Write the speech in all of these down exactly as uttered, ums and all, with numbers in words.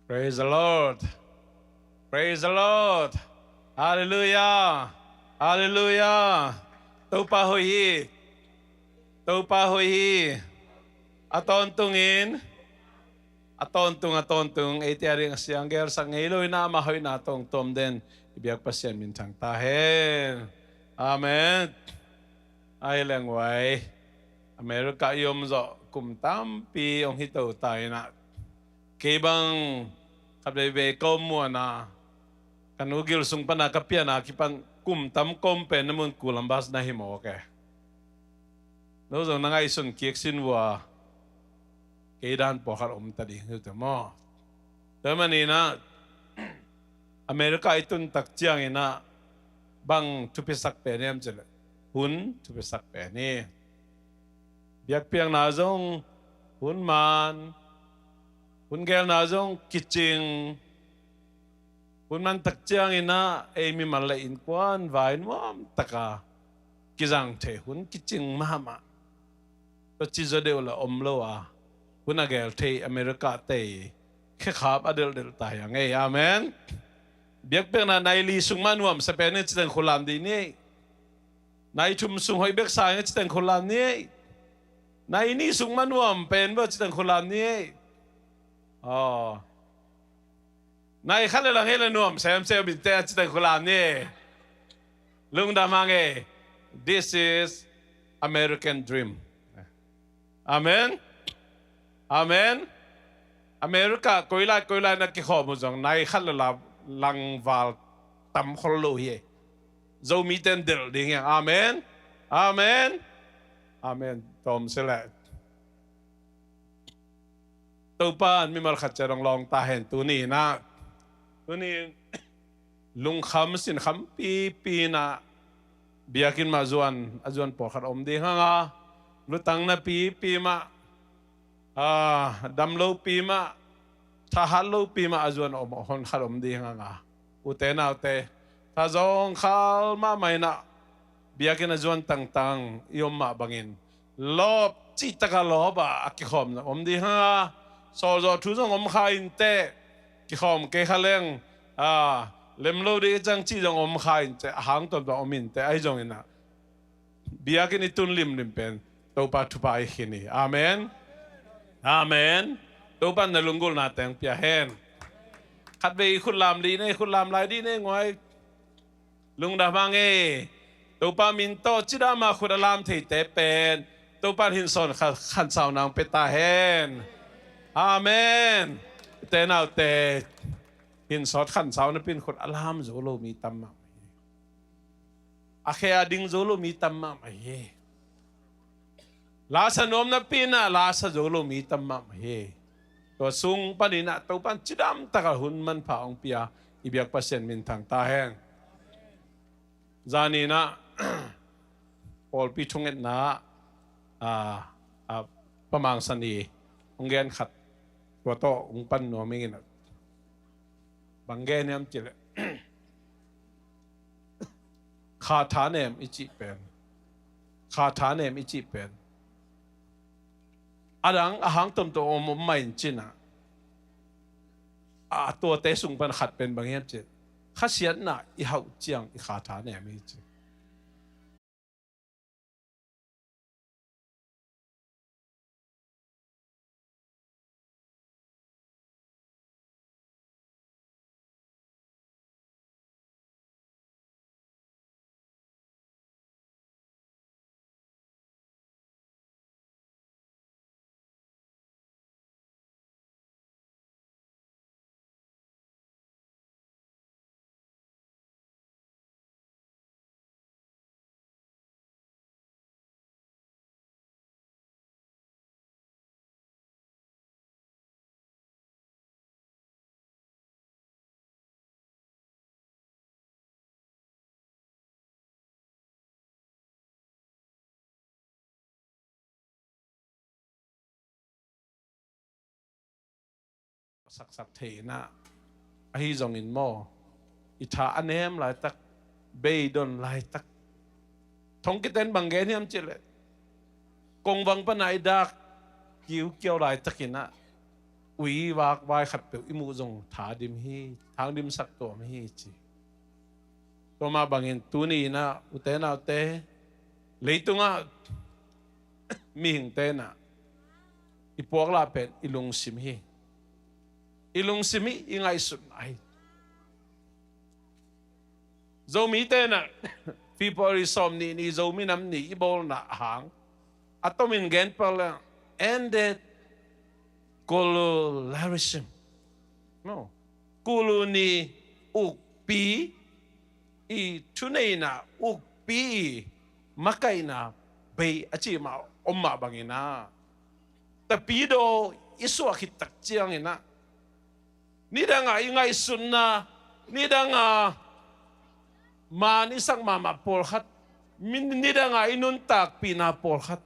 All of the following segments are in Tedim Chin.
Praise the Lord. Praise the Lord. Hallelujah. Hallelujah. Topa hoih hi. Topa hoih hi. A tawntungin, a tawntung, a tawntung eite a ding a siang gelsak ngei lo in, amah hoihna tawng tuam den i biak Pasian minthang ta hen. Amen. Ai leng uai, America i om zawh kum tampi hong hi to ta in ah, kei bang khat veivei ka om muan a, ka nu gil sung pan a ka pian a kipan kum tam ka om pen na mun Columbus na hi mawk e. No zong na ngaihsun kik sin vua, kei dan pawlkhat om ta ding hi uh teh maw. Tua ahih manin ah, America i tun tak ciangin ah bang thupisak pen hiam cih leh hun thupisak pen hi. Biakpiakna zong hun man, hun gelna zong kicing. Hun man tak ciangin ah ei mimal le innkuan vai nuam taka kizang thei hun kicing mahmah. Tua ci zaw deuh la om lo a, hun a gel thei America te khekhap a delhdelh ta hi a ngei. Amen. Biakpiakna nai li sung mah nuamsa pen hi, ci teng khulam dih ni. Nai thum sung hoih bek sa hi, ci teng khulam ni. Nai nih sung mah nuam pen beuh, ci teng khulam ni. Aw. Nai khat le lang hi le nuam semsem in te, ci teng khulam ni. Lungdam hang e. This is American dream. Amen. Amen. America koilai koilai na kikhawm uh zong nai khat le la lang val tam khol lo hi. Zomi ten delh ding hi. Amen. Amen. Amen. Tom sele. Topa in mimal khat ciat hong lawng ta hen tuni in ah. Tuni in lungkham sinkham pipi in ah, biakinn mah zuan, a zuan pawlkhat om ding hang a, lutang na pipi mah, a, dam lopi mah, thahat lopi mah a zuan om, hon khat om ding hang a. Ute naute, tha zawngkhal mahmah in ah, biakinn a zuan tangtang i om mah bangin, lawp cihtak a lawp a, a kikhawm zong om ding hang a, sawlzawh thu zong om kha in teh, kikhawm kei kha leng, a, lem lo ding i cang cih zong om kha in teh, a hang tuamtuam om in teh, ahi zongin ah, biakinn i tun limlim pen Topa thupha i khin hi. Amen. Amen. Topa in na lunggulhna teng pia hen. Khatvei i khut lam dih ni, i khut lam lai dih ni, nguai. Lungdam hang e. Topa min tawh cidam a khut a lam theite pen Topa in hin sawt kha-, khansau nang pia ta hen. Amen. Te naute, hin sawt khansau napi in khut a lam zo lo mi tam mahmah hi. A khe a ding zo lo mi tam mahmah hi. Lasa nuam napi in ah lasa zo lo mi tam mahmah hi. Tua sung panin ah Topa in cidam taka hun manpha hong pia i biak Pasian minthang ta hen. Zanin ah pawlpi thungetna ah, ah, ah, Pa Mang San i hong gen khat tua tawh hong pan nuam ing in ah. Bang gen hiam cih leh, kha thanem i cih pen, kha thanem i cih pen a dang a hang tuamtuam om om mah in cin ah, a tuate sung pan khat pen bang hiam cih leh, khasiatna i hauh ciang i kha thanem i cih. Saksak thei in ah, ahi zongin maw, i tha a nem laitak, beidon laitak, thong kiten bang gen hiam cih leh, kongvang pana i dak kiukiau laitakin ah, ui vak vai khatpeuh i muh zong tha dim hi, thang dimsak tuam hi ci. Tua mah bangin tuni in ah ute naute, leitungah mihingte in ah i puaklah pen i lungsim hi. I lungsim hi, i ngaihsutna hi. Zomite in ah February sawm nih ni Zomi Nam Ni i bawlna hang a tomin gen pah leh, ended colonialism. No. Colony ukpi i thuneihna, ukpi i makaihna bei a ci mah om mah bangin ah, Tapidaw i suah khit tak ciangin ah, nidangah i ngaihsutna, nidangah man i sak mahmah pawlkhat, mi-, nidangah i nuntakpihna pawlkhat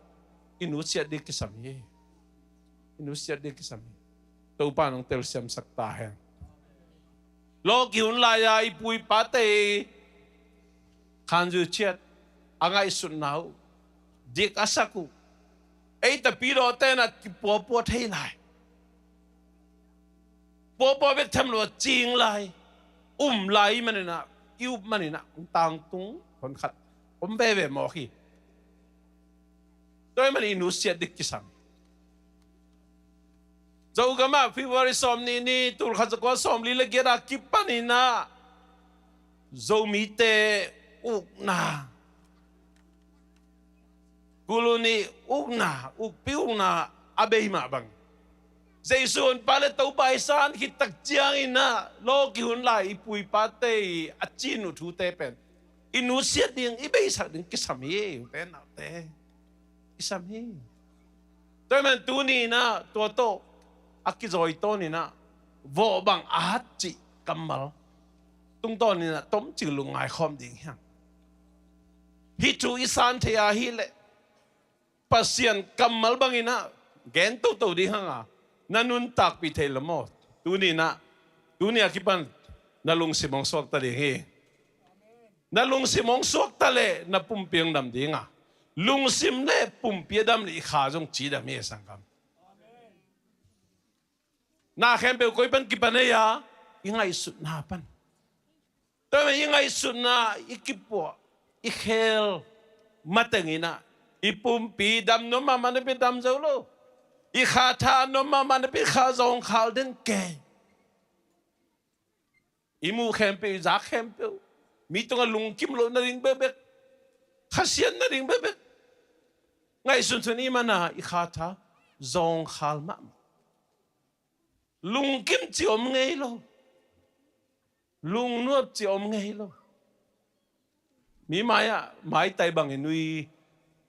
i nusiat ding kisam hi. I nusiat ding kisam hi. Topa in hong telsiamsak ta hen. Lawki hun lai-a i pu i pate i khanzui ciat a ngaihsutna uh dik a sak uh, ei Tapidawte in ah kipuapua thei lai. Puapua bek tham lo a cing lai, um lai manin ah, i up manin ah tangtung honkhat om veve mawk hi. Tua ahih manin i nusiat ding kisam hi. Zogamah February sawm nih ni, tul khat za kua sawm li le giat a kipanin ah Zomite ukna, colony ukna, ukpi ukna a bei mah bang, Jesu honpa le Topa i san khit tak ciangin ah lawki hun lai i pu i pate i a cin uh thute pen i nusiat ding, i beisak ding kisam hi, ute naute. I sam hi. Tua ahih manin tuni in ah tua tawh a kizawi tawnin ah vawh bang a hat cih kammal tungtawnin ah tomcing lungngai khawm ding hi hang. Hih thu i san thei ahih leh Pasian kammal bangin ah gen toto ding hang a, na nuntakpih thei lo maw? Tuni in ah, tuni a kipan na lungsim hong suakta ding hi. Na lungsim hong suakta leh na pumpi hong dam ding a, lungsim le pumpi a dam leh i kha zong cidam hi, sanggam. Na khempeuh koi pan kipan ei a, i ngaihsutna pan. Tua ahih manin i ngaihsutna i kipuah, i khel matengin ah i pumpi dam nuam mahmah napi dam zo lo. I kha tha nuam mahmah napi kha zawngkhal den kei. I muh khempeuh, i zak khempeuh, mi tungah lungkim loh nading bekbek, khasiat nading bekbek ngaihsunsun i hih manin ah i kha tha zawngkhal mahmah. Lungkim cih om ngei lo. Lungnuam cih om ngei lo. Mi mai-ah maitai bangin nui,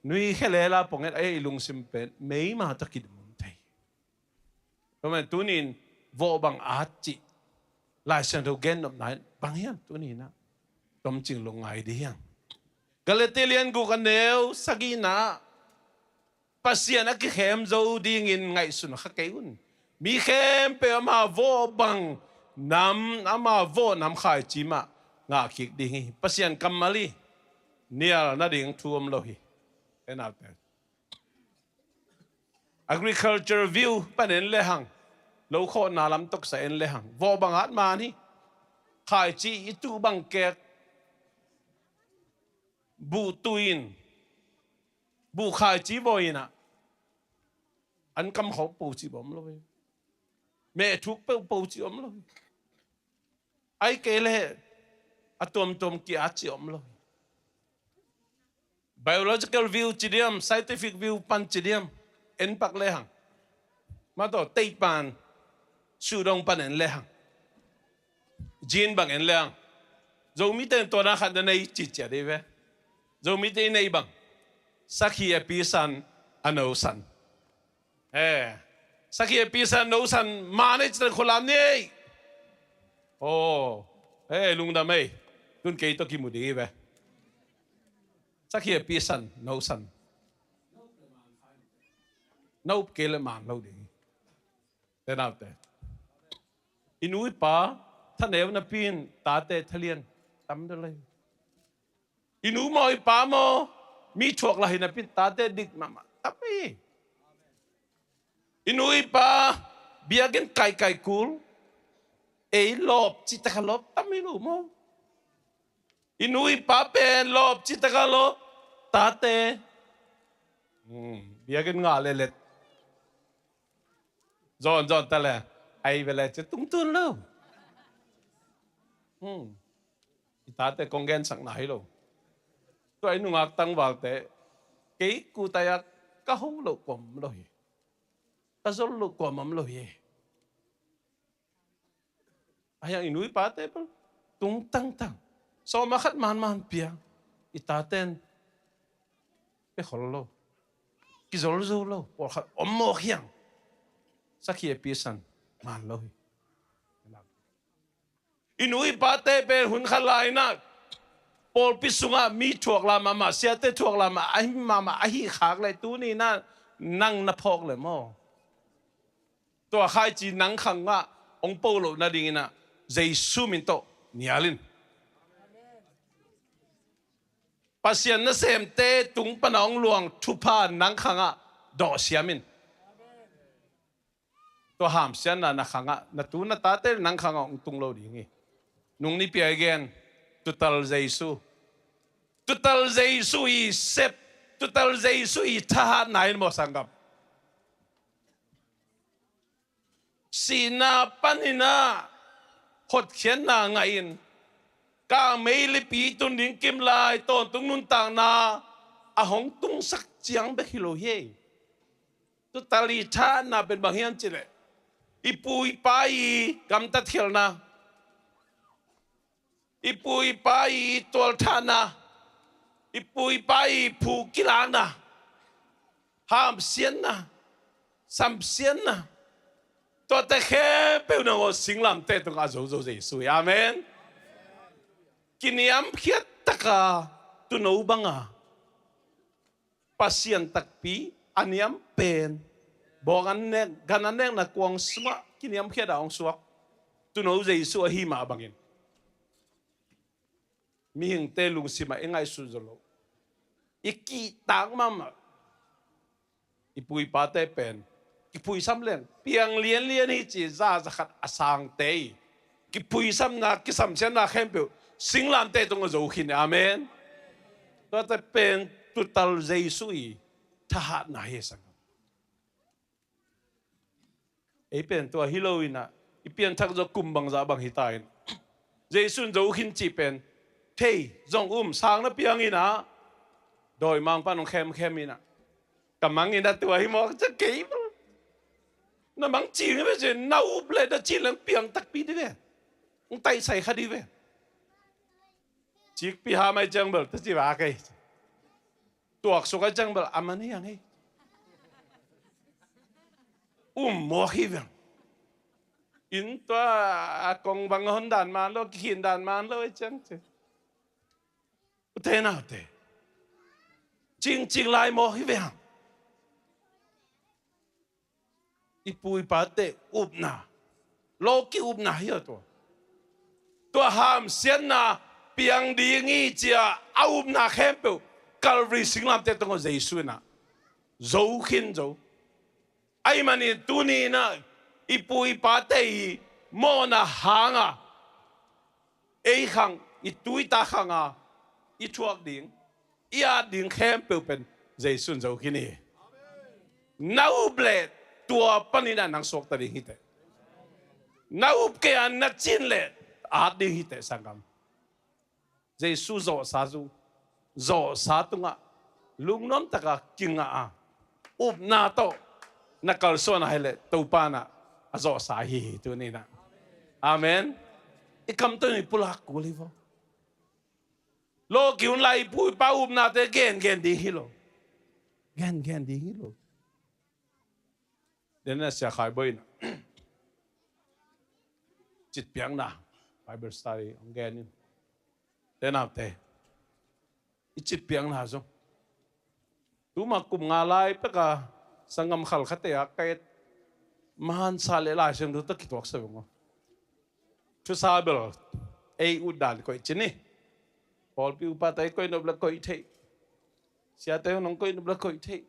nui khe lela pong et a, i lungsim pen meima tawh kidum thei. Tua ahih manin tuni in vawh bang a hat cih Lai Siangtho gen nopna in bang hiam? Tuni in ah tomcing lungngai ding hi hang. Galati lian guk a neu sagihna ah Pasian a kikhem zo dingin ngaihsun kha kei un. Mi khempeuh ama vawh bang nam, ama vawh nam khaici mah ngah kik ding hi. Pasian kammal hi. Nial nading thu om lo hi. En alte. Agriculture view pan en lehang, lo khawhna lam toksa en lehang, vawh bang hat man hi. Khaici i tuh bang kek, buh tuh in, buh khaici vawh in ah, an kam khawng po cih bawm lo hi. Meh thuk peuh po cih om lo hi. Ahih kei leh a tuamtuam ki-at cih om lo hi. Biological view ci diam, scientific view pan ci diam, en pak lehang. Mah tawh teih pan, suhdong pan en lehang. Gene bang en lehang. Zomite in tua dan khat na nei cihcia dih ve. Zomite i neih bang, sakhi a pi san, a no san. Eh, sakhi a pi san, no san, man ei cih tan khualam ni ei. Oh, eh, lungdam ei. Tun kei tawh kimu ding hi ve. Sakhi a pi san, no san. Na up kei leh man lo ding hi. Te naute, i nu i pa thaneu napi in tate thalian tam deuh lai. I nu maw, i pa maw, mi thuak lah hi napi in tate dik mahmah tam hi. I nu i pa Biakinn kaikai kul. Ei lawp cih tak a lawp tam hi lo maw? I nu i pa pen lawp cih tak a lawp. Tate. Hmm, biakinn ngah lelet. Zawn zawn ta le. Ai ve le ci tungtun lo. Hmm. I tate kong gensakna hi lo. Tua i nungak tangvalte kei kutai-a ka ho loh kuam lo hi. Ka zol loh kuam om lo hi. A hiang i nu i pate pal tungtangtang sawm a khat manman pia. I taten pe khol lo. Kizol zo lo. Pawlkhat om mawk hiang. Sakhi a pisan man lo hi. I nu i pate pen hun khat lai-in ah pawlpi sungah mi thuak lam mahmah, siate thuak lam mahmah, ahi mahmah, ahi khak le tuni-in ah nang na phawk le maw? Tua khaici nang khangah hong po loh nadingin ah Jesu min tawh nial in. Pasian nasemte tung pan a hong luang thupha nang khangah dawhsiam in. Tua hamsiatna na khangah, na tu na tate nang khangah hong tung lo ding hi. Nung nipi a i gen, tutal Jesu. Tutal Jesu i sep, tutal Jesu i thahatna in maw sanggam. Sihna panin ah hotkhiatna ngah in, kangmei lipi tun ding kim lai tawntung nuntakna a hong tungsak ciang bek hi lo hi. Tutal i thahatna pen bang hiam cih leh i pu i pa i gamtat khialhna, i pu i pa i tualthahna, i pu i pa i phu kilakna, hamsiatna, samsiatna, tuate khempeuh nangawn singlamteh tungah a zozo Jesu hi. Amen. Kiniamkhiat taka tuuno banga Pasian takpi a niam pen, bawng an nek, gan an nekna kuang sungah kiniamkhiat a hong suak tuuno Jesu ahi mah bangin mihingte lungsimah i ngaihsut zo lo. I kihtak mahmah i pu i pate pen kiphuisam leng piang lianlian hi ci, za zakhat a sangte i kiphuisamna, kisamsiatna khempeuh singlamteh tungah zo khin. Amen. Tuate pen tutal Jesu i thahatna hi sang. Ei pen tua hi lo in ah i pianthak zawh kum bangzah bang hi ta in, Jesu in zo khin cih pen thei zong um, sang na piang in ah dawimangpa nong khemkhem in ah ka mang in ah tua hi mawk ca kei bang. Na mang cing hi ve cin, na up le na cin leng piang takpi di ve. Ng taisai kha di ve. Cikpi ha mai ciang bel ta ci va kei. Tuak suk a ciang bel a man hi ang hi. Um mawk hi veng. In tua a kong bang hon dan man lo, kikhin dan man lo i ciang ci. Ute naute, cingcing lai mawk hi veng. I pu i pate upna, lo ki upna hi a tua. Tua hamsiatna piang ding hi cia a upna khempeuh Calvary singlamteh tungah Jesu in ah zo khin zo. Ahih manin tuni in ah i pu i pate i mawhna hanga ei khang, i tu i ta khanga i thuak ding, i at ding khempeuh pen Jesu in zo khin hi. Na up leh tua panin ah nang suakta ding hi teh. Na up kei a na cin leh at ding hi teh sanggam. Jesu zawhsa zung, zawhsa tungah lungnuam taka kingah a upna tawh na kalsuan a hi leh Topa in ah a zawhsa hi hi tuni in ah. Amen. I kam tawh i pulak kul hi vo. Lo ki hun lai i pu i pa upnate gengen ding hi lo. Gengen ding hi lo. Dena sia khai boina citpiakna Bible study hong gen in. Tenaute i citpiakna zong tuma kum nga lai peka sanggam khalkhate a ka et mansa le Lai Siangtho ta kituaksa veng aw. Thusa bel ei ut dan koih cin hi. Pawlpi upate koih nop le koih theih. Siate nong koih nop le koih theih.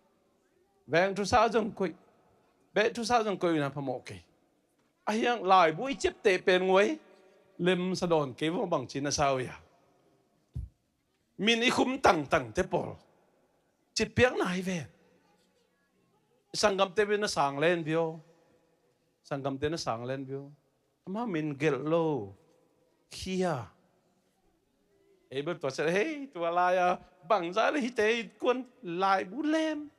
Veng thusa zong koih. Beh thusa zong koih na phamawh kei. A hiang laibu i ciapteh pen nguai lemsa dawn kei vua bang ci na sa uh hia? Min i khum tangtang te pawl citpiakna hi ve. Sanggamte bia na sang len vio. Sanggamte na sang len vio. Amah min gelh lo. Khia. Ei bel tua sia, hei, tua lai-a bangza le hite i kuan laibu lem.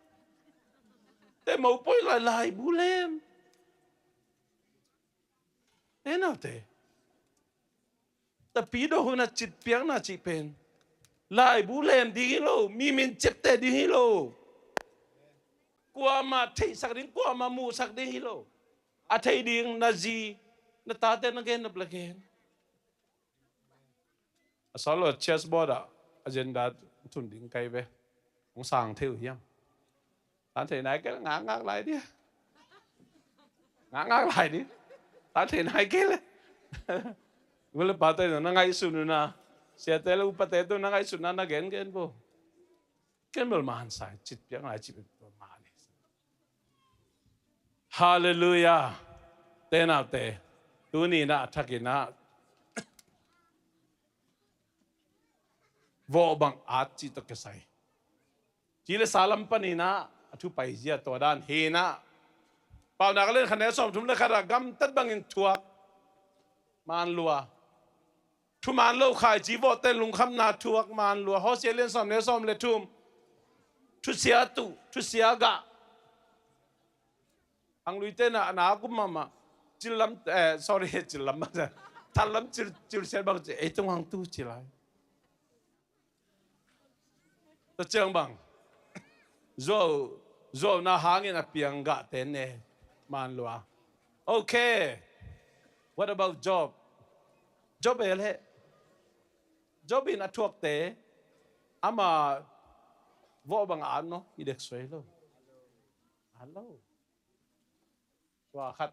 Te mopoi lai laibu lem. Te naute. Tapidaw hun a citpiakna cih pen laibu lem ding hi lo, mi min ciapteh ding hi lo. Kuamah theihsak ding, kuamah muhsak ding hi lo. A thei ding na zi, na tate na gen nop la gen. A sawt lo chessboard ah agenda tun ding kai ve. Hong sang thei uh hiam? Tan thei nai kei le ngakngak lai dia. Ngakngak lai dia. Tan thei nai kei le. Vule pate na ngaihsun uh na. Siate le upate tu na ngaihsun na na gengen bo. Ken bel man sai citpiak ngai citpiak man. Halleluiah. Te naute. Tuni na a thakin ah vawh bang at cih tawh kisai. Ci le sa lam panin ah a thu paizia tua dan hi na. Paunak a lian khat neu sawm thum le khat ah gamtat bangin thuak man lua. Thuman lo khaici vawhte lungkhamna thuak man lua. Hosea lian sawm neu sawm le thum. Thusia tuh, thusia gah. Hang luite na na kum mahmah. Cil lam, eh, sorry, cil lam. Thal lam cil, cil siat bang ci. Ei tung hang tu ci lai. Tua ciang bang. Zuau, zuau na hangin a piang gah ten ne. Man lua. Okay. What about Job? Job el he. Job in a thuakte. Ama vawh bang a at maw. I dek suai lo. At lo. Tua khat.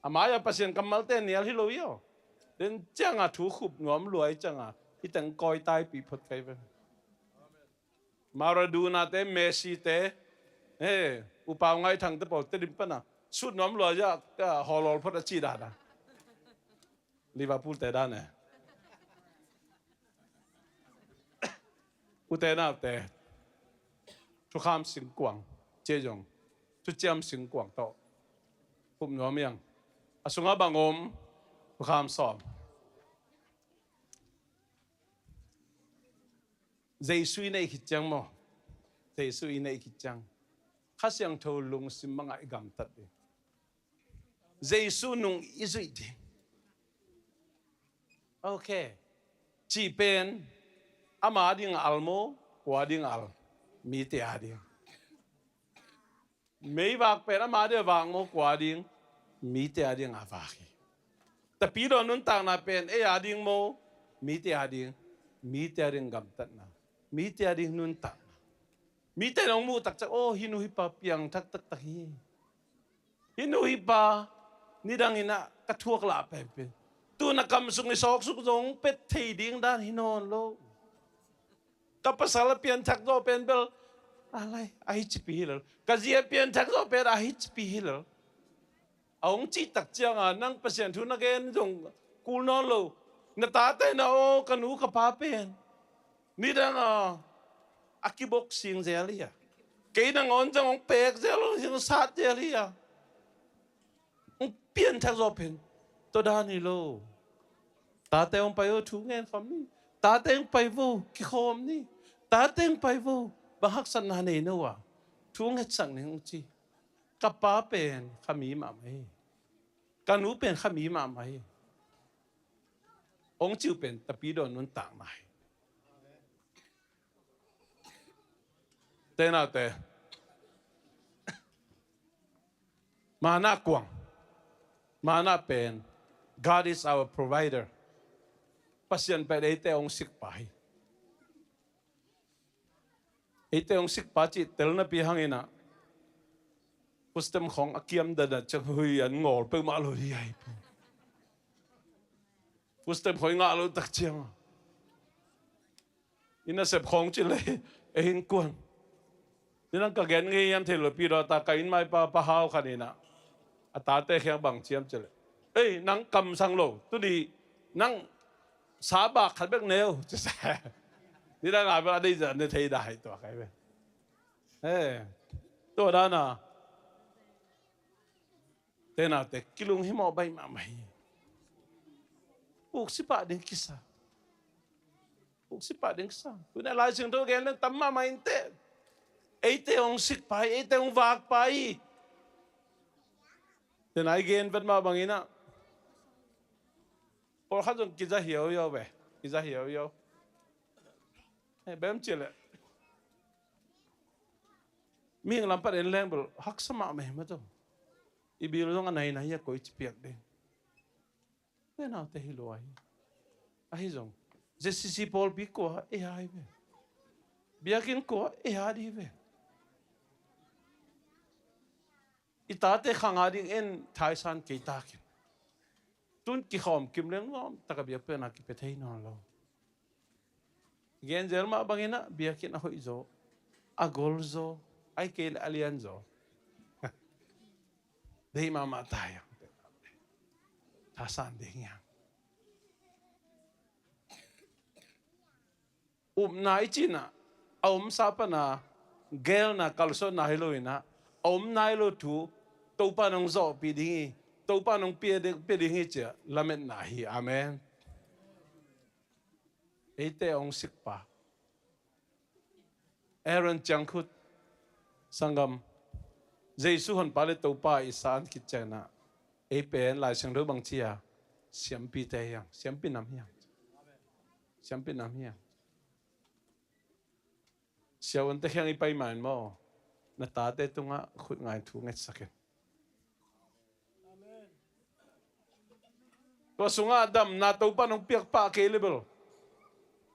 A mai-a Pasian kammalte nial hi lo hi aw. Den cianga thu khup nuam luai cianga hi teng kawi taipih phot kai ve. Maradona te, Messi te, eh, Upau Ngaithang te pawl te dim pana sut nuam luai a, a hawlhawl phot a ci dada. Liverpool te dan e. Ute naute. Thukham singkuang. Cia zong. Thuciam singkuang tawh. Hup nuam iang. A sunga bang om. Thukham sawm. Jesu i neih khit ciang maw. Jesu i neih khit ciang. Kha Siangtho lungsim bangah i gamtat ding. Jesu nung i zuih ding. Ok. Cih pen ama ding a al maw, kua ding a al? Mite a ding. Meivak pen ama ding a vak maw, kua ding? Mite a ding a vak hi. Tapidaw nuntakna pen ei a ding maw, mite a ding? Mite a ding gamtatna, mite a ding nuntakna. Mite nong muh taktak, oh, hih nu hih pa piangthak taktak hi. Hih nu hih pa nidangin ah ka thuak lah penpen. Tu na kam sung i sawk suk zong pet thei ding dan hi nawn lo. Ka pasal a pianthak zawh pen bel a lai a hi cipi hi lo. Ka zi a pianthak zawh pen a hi cipi hi lo. A hong cih tak cianga nang Pasian thu na gen zong kul nawn lo. Na tate na aw, ka nu ka pa pen nidang a, a kibok sing zel hi a. Kei nangawn zong hong pek zel, hong sat zel hi a. Hong pianthak zawh pen tua dan hi lo. Tate hong pai vo, thu ngen khawm ni. Tate hong pai vo, kikhawm ni. Tate hong pai vo, bang haksatna nei no a, thu ngetsak ni hong ci. Ka pa pen kha mi mahmah hi. Ka nu pen kha mi mahmah hi. Hong ci uh pen tapidaw nuntakna hi. Te naute. Mana kuang. Mana pen God is our provider. Pasian pen eite hong sikpa hi. Eite hong sikpa cih tel napi hangin ah fustem khawng a kiam dana ciang hui an ngawl peuhmah lo hi ai. Fustem khawng i ngah loh tak ciang i nasep khawng ci le ei hin kuan. Nidang ka gen ngei hiam thei lo pi daw ta ka inn maipa pa hau khat in ah a tate khiang bang ciam ci le Ei, nang kamsang lo, tu di nang sabak khat bek neu. Nidang a bek a deih zah ne thei dai tua kai ve. Eh, tua dana tenate kilung himawh baih mahmah hi. Puksi pah ding kisa. Puksi pah ding kisa. Tuna Lai Siangtho gen ding tam mahmah inteh. Eite hong sik pai, eite hong vak pai. Tena i gen vet mah bangin ah, pawlkhat zong kiza hiauhiau ve. Kiza hiauhiau. Eh, bem cileh. Mihing lam pat en leng bel haksa mahmah hi mah tawh. I bil zong a nainai hi a, koi ci piak ding. Tenaute hi lua hi. Ahi zong, Z C C pawlpi kua e hai ve. Biakinn kua e ha di ve. I tate khang a ding en thaisan kei takin. Tun kikhawm kim leng nuam taka biakpiakna kipia thei nawn lo. Gen zel mah bangin ah biakinn a hoih zaw, a gol zaw, ai kei le a lian zaw. Deih mahmah ta hiang. Thasan ding hiang. Upna i cihna a omsa pana gelna kalsuanna hi lo inah, a om nai lo thu Topa nong zawhpih ding hi. Topa nong pia ding, pia ding hi cia lametna hi. Amen. Eite a hong sikpa Aaron ciangkhut sanggam, Jesu honpa le Topa i san khit ciangna, ei pen Lai Siangtho bang cia siampite hiang, siampi nam hiang. Siampi nam hiang. Siavuante khiang i pai main maw, na tate tungah khut ngai thu ngetsakin. Tua sungah damna Topa nong piakpah kei le bel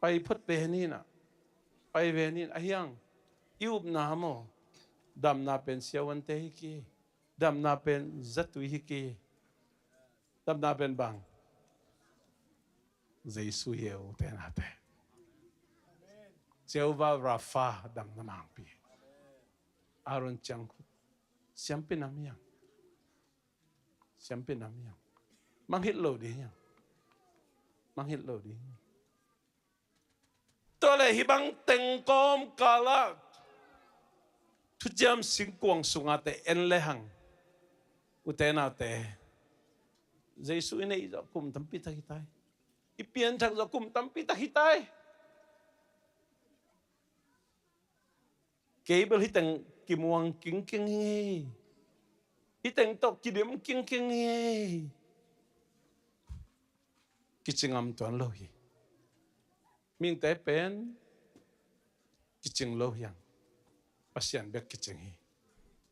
pai phot ve ni na. Pai ve ni na. Ahiang i upna maw, damna pen siavuante hi ki. Damna pen zatui hi ki. Damna pen bang? Jesu hi e u tenate. Jehovah Rapha, damna mangpi. Aaron ciangkhut siampi nam hiang. Siampi nam hiang. Mangngilh lo ding hiang. Mangngilh lo ding hiang. Tua le hih bang teng kawmkalah thuciam singkuang sungah te en le hang, u te nau te, Jesu i neih zawh kum tampi tak hi tai. I pianthak zawh kum tampi tak hi tai. Kei bel hih teng kimuang kingking hi. Hih teng tawh kidim kingking hi. Kici ngam tuan lo hi. Mihingte pen kicing lo hiang. Pasian bek kicing hi.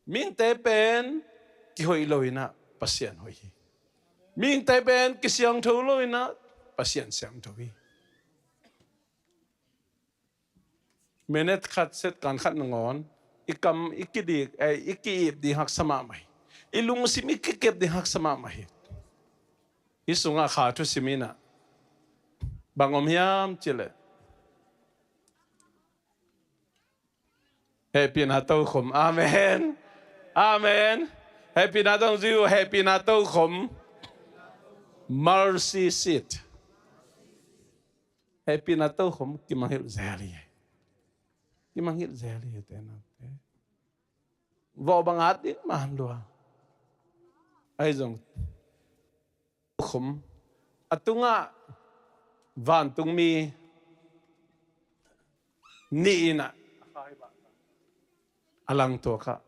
Mihingte pen kihoih lo inah Pasian hoih hi. Mihingte pen kisiangtho lo inah Pasian siangtho hi. Minute khat, second khat nangawn i kam i kidik, eh, i ki-ip ding haksa mahmah hi. I lungsim i kikep ding haksa mahmah hi. Hih sungah kha thusim inah bang om hiam cileh, hehpihna tokhom. Amen. Amen. Hehpihna tong ziu, hehpihna tokhom. Mercy seat. Hehpihna tokhom kimangngilh zel hi. Kimangngilh zel hi te nau te. Vawh bang at ding man lua. Ahi zong tokhom a tungah vantungmi nih inah a langtuakah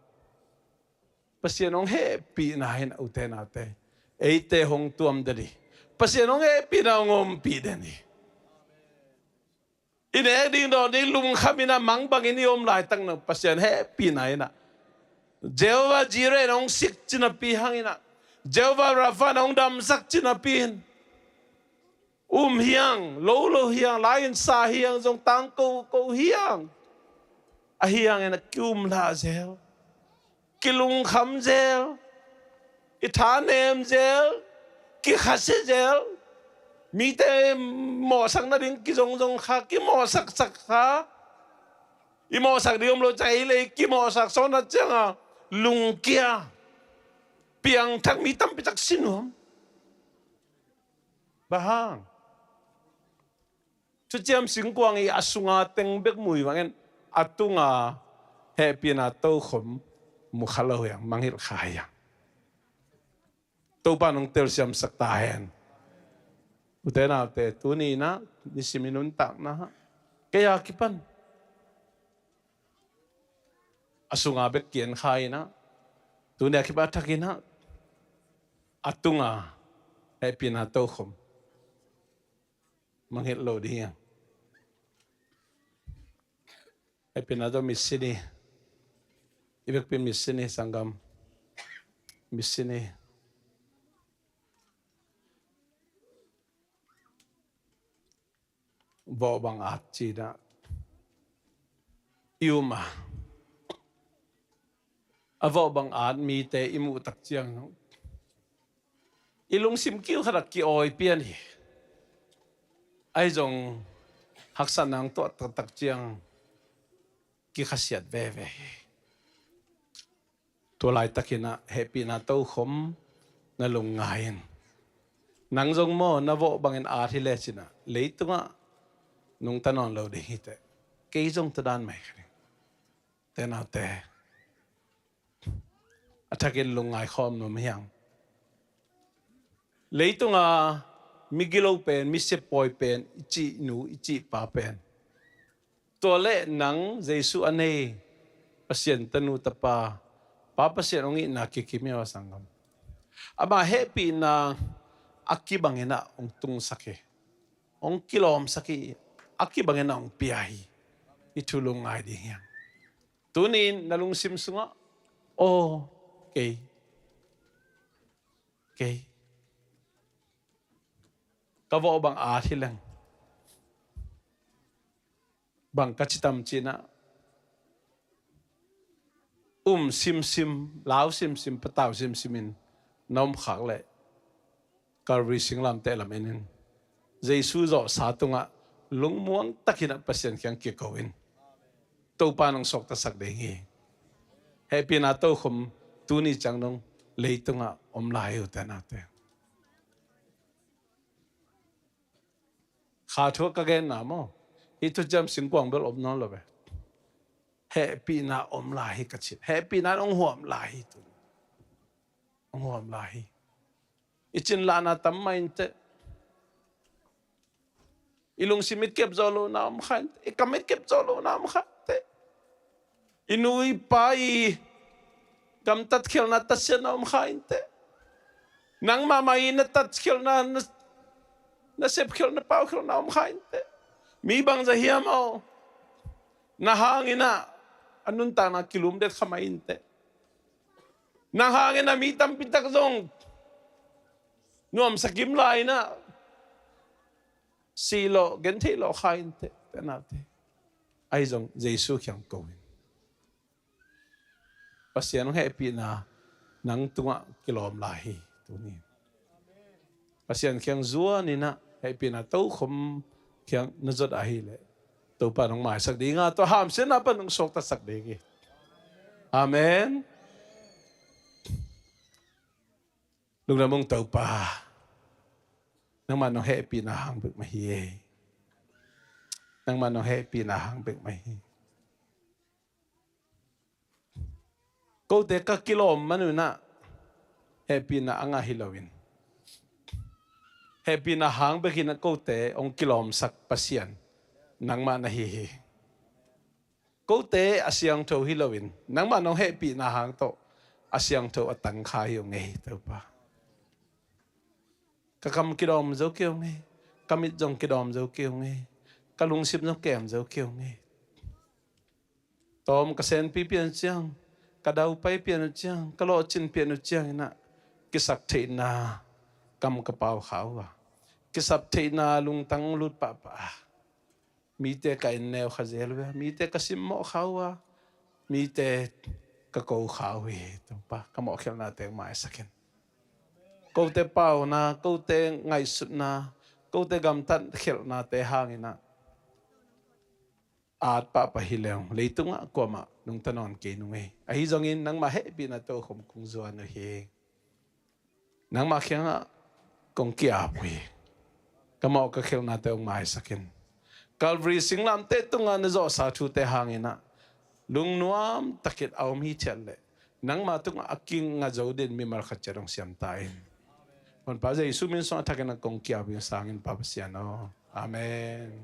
Pasian hong hehpihna inah u te nau te, eite hong tuam den hi. Pasian hong hehpihna hong ompih den hi. I nek ding dawn ding lungkham inah mang bangin i om laitak na Pasian hehpihna inah Jehovah Jireh in hong sik cinapi hang inah, Jehovah Rapha in hong damsak cinapi in um hiang, lo lo hiang, lai-in sa hiang, zong tangko ko hiang. Ahiang inah ki-umlah zel, kilungkham zel, i thanem zel, kikhasia zel. Mite mawhsak nading kizongzong kha, kimawhsaksak kha. I mawhsak ding om lo ciang ei le ei kimawhsak sawnat cianga lungkia, piangthak, mi tampitak si nuam. Bang hang? Thuciam singkuang i a sunga teng bek mu hi bangin a tunga hehpihna tokhom mu kha lo hi hang, mangngilh kha hi hang. Topa nong telsiamsak ta hen. Ute naute, tuni in ah nisim i nuntakna ah kei a kipan a sunga bek kian kha in ah, tuni a kipan a thak in ah a tunga hehpihna tokhom mangngilh lo ding hi hang. Hehpihna tawh misi ni. I vekpi misi ni, sanggam. Misi ni. Vawh bang at ci-in ah i um a, a vawh bang at mite i muh tak ciang i lungsim kiu khat ah ki-awi pian hi. Ahi zong haksatna hong tuah taktak ciang kikhasiat veve hi. Tua laitakin ah hehpihna tokhom na lungngai in. Nang zong maw, na vawh bangin at hi lecin ah leitungah nungta nawn lo ding hi teh. Kei zong tua dan mai kha ding. Ute naute, a thakin lungngai khawm nuam hi hang. Leitunga migilo pen, misiapawi pen, i cih nu, i cih pa pen, tua leh nang Jesu a nei Pasian tanu tapa, Pa Pasian hong itna kikim hi a, sanggam. Ama hehpihna a kibangin ah hong tungsak hi. Hong kilawmsak hi. A kibangin ah hong pia hi. I thu lungngai ding hi hang. Tuni-in na lungsim sungah, aw, kei, kei, ka vawh bang at hi leng bang ka ci tam ci-in ah um simsim, lau simsim, patau simsim in na om khak leh Calvary singlamteh lam en in, Jesu zawhsa tungah lungmuang takin ah Pasian kiang kiko in. Topa nong suaktasak ding hi. Hehpihna tokhom tuni ciang dong leitungah om lai hi, ute naute. Kha thu ka genna maw, hih thuciam singkuang bel om nawn lo ve. Hehpihna om lai hi ka ci. Hehpihna in hong huam lai hi tu. Hong huam lai hi. I cin lahna tam mah inteh. I lungsim it kep zawh lohna om kha inteh. I kam it kep zawh lohna om kha inteh. I nu i pa i gamtat khialhna tatsiatna om kha inteh. Nangmah mah i na tatkhialhna, na, na sepkhialh, na paukhialhna om kha inteh. Mi bangzah hiam aw, na hangin ah a nuntakna kilumdet kha mah inteh. Nang hangin ah mi tampi tak zong nuamsa kim lai-in ah sih lawh, gentheih lawh kha inteh, ute naute. Ahi zong Jesu kiang ko in. Pasian hong hehpihna nang tungah kilawm lai hi tuni. Pasian kiang zuan in ah hehpihna tokhom kiang na zuat ahih leh Topa nong maisak ding a, tua hamsiatna pan nong suaktasak ding hi. Amen. Lungdam ung Topa. Nangmah nong hehpihna hang bek mah hi. Nangmah nong hehpihna hang bek mah hi. Kote ka kilawm man un ah hehpihna a ngah hi loin, hehpihna hang bekin ah kote hong kilawmsak Pasian nangmah na hi hi. Kote a siangtho hi loin, nangmah nong hehpihna hang tawh a siangtho a tangkha hi ung ei, Topa. Ka kam kidawm zo kei ung ei. Ka mit zong kidawm zo kei ung ei. Ka lungsim zong kem zo kei ung ei. Tawm ka senpi pian uh ciang, ka daupai pian uh ciang, ka lawhcin pian uh ciangin ah kisaktheihna kam ka pau kha uh a, kisaktheihna lungtang lut pahpah a, mite ka en neu kha zel uh a, mite ka simmawh kha uh a, mite ka ko kha uh hi. Topa, ka mawhkhialhnate maisak in. Kote pauna, kote ngaihsutna, kote gamtat khialhnate hangin ah at pahpah hi leng leitungah kuamah nungta nawn kei nung ei. Ahi zongin nangmah hehpihna tokhom kong zuan uh hi. Nangmah kiangah kong ki-ap uh hi. ka mawh ka khelhnate hong maisak in. Calvary singlamteh tungah na zawhsa thute hangin ah lungnuam takin a om hithiat leh nangma tungah a kinga zo dingin mimal khat ciat hong siam ta in. Honpa Jesu min suang a thakin a kong kiau in sangin Pa Pasian aw. Amen.